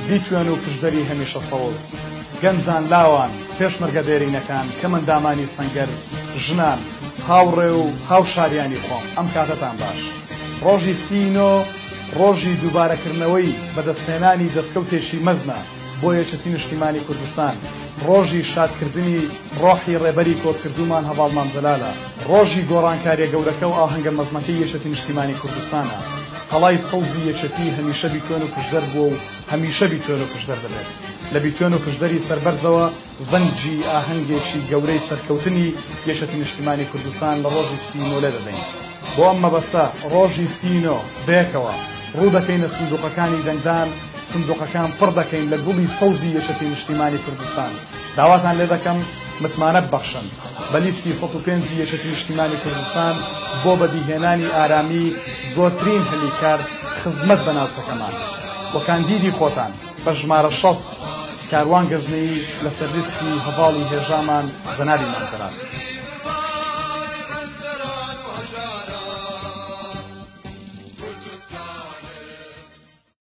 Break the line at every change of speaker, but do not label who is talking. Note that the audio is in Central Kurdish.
بیتوێن و پشدەری هەمیشە سەوز، گەنجان، لاوان، پێشمەرگە دێرینەکان، کەمەندامانی سەنگەر، ژنان، هاوڕێ و هاوشاریانی خۆم، ئەم کاتەتان باش. ڕۆژی 39 ڕۆژی دووبارەکردنەوەی بەدەستهێنانی دەستکەوتێکی مەزنە بۆ یەکێتی نیشتیمانی کوردستان، ڕۆژی شادکردنی ڕۆحی ڕێبەری کۆچکردوومان هەڤاڵ مام جەلالە، ڕۆژی گۆڕانکاریە گەورەکە و ئاهەنگە مەزنەکەی یەکێتی نیشتیمانی کوردستانە. قەڵای سەوزی یەکێتی هەمیشە بیتوێن و پشدەر بووە و هەمیشە بیتوێن و پشدەر دەبێت. لە بیتوێن و پشدەری سەربەرزەوە زەنگی ئاهەنگێکی گەورەی سەرکەوتنی یەکێتی نیشتیمانی کوردستان لە ڕۆژی 39 لێ دەدەین. بۆ ئەم مەبەستە ڕۆژی 39 بەیەکەوە ڕوو دەکەینە سندوقەکانی دەنگدان، سندوقەکان پڕ دەکەین لە گوڵی سەوزی یەکێتی نیشتیمانی کوردستان. داواتان لێ دەکەم متمانە ببەخشن بە لیستی 105 ی یەکێتی نیشتیمانی کوردستان بۆ بەدیهێنانی ئارامی زۆرترین هەلی کار خزمەت بە ناوچەکەمان و کاندیدی خۆتان بە ژمارە 60 کاروان گەزنەیی لەسەر لیستی هەڤاڵی هێژامان جەنابی مام جەلال.